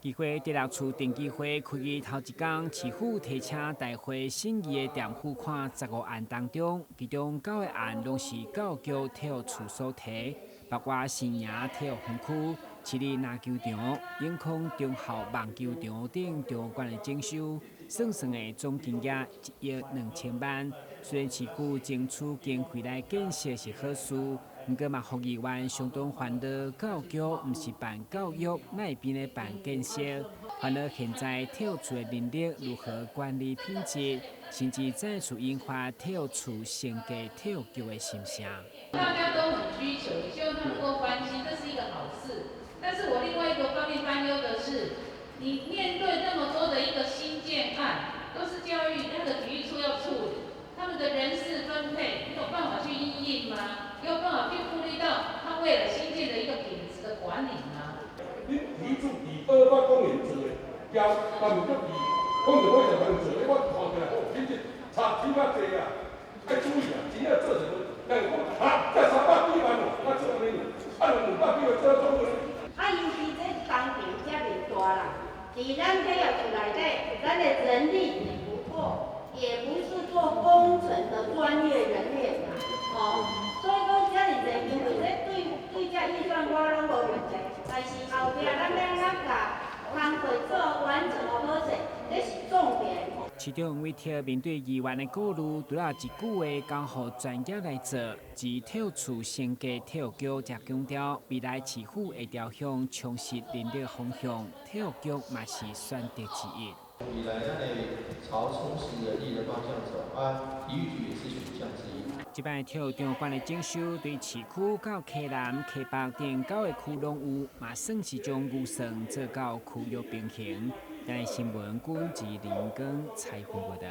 議會第六次定期會開議頭一工，市府提請大會審議的墊付款15案當中，其中九個案攏是教育局體育處所提，包括新營體育園區、市立籃球場、永康中校網球場等場館的整修，算算的總金額1億2000萬。雖然市府爭取經費來建設是好事，毋過嘛，予議員相當煩惱，教育局毋是辦教育，哪會變咧辦建設？煩惱現在體育處的人力如何管理品質，甚至再次引發體育處升格體育局的心聲。大家都很需求，也希望他能夠關心，這是一個好事。但是我另外一個方面擔憂的是，你面對那麼多的一個新建案，都是教育那個體育處要處理，他們的人事分配，你有辦法去因應嗎？有辦法去顧慮到他未來新建的一個品質的管理嗎？恁體育處佇二八公園做的，交他們就佇講就我就當做的，我看起來哦，品質差挺較濟啊，愛注意啊，真正做成人講啊，才三百幾萬哦，啊做按呢，啊200幾萬做做呢？啊，尤其這工程遮爾大啦，佇咱體育處內底，咱的人力也不夠，也不是做工程的專業人員啦，哦，所以講遮爾濟因為這對對這預算我攏無問題，但是後壁咱欲按怎共工課做完成予好勢，這是重點。市長委託面對議員的顧慮，除了一句話交予專業來做，自體育處升格體育局，則強調未來市府會朝向充實人力方向，體育局嘛是選擇之一。未來咱會朝充實人力的方向走，啊，體育局也是選項之一。這擺體育場館的整修，對市區到溪南、溪北等九個區攏有，嘛算是將預算做到區域平衡。央視新聞，郭志林跟采訪報道。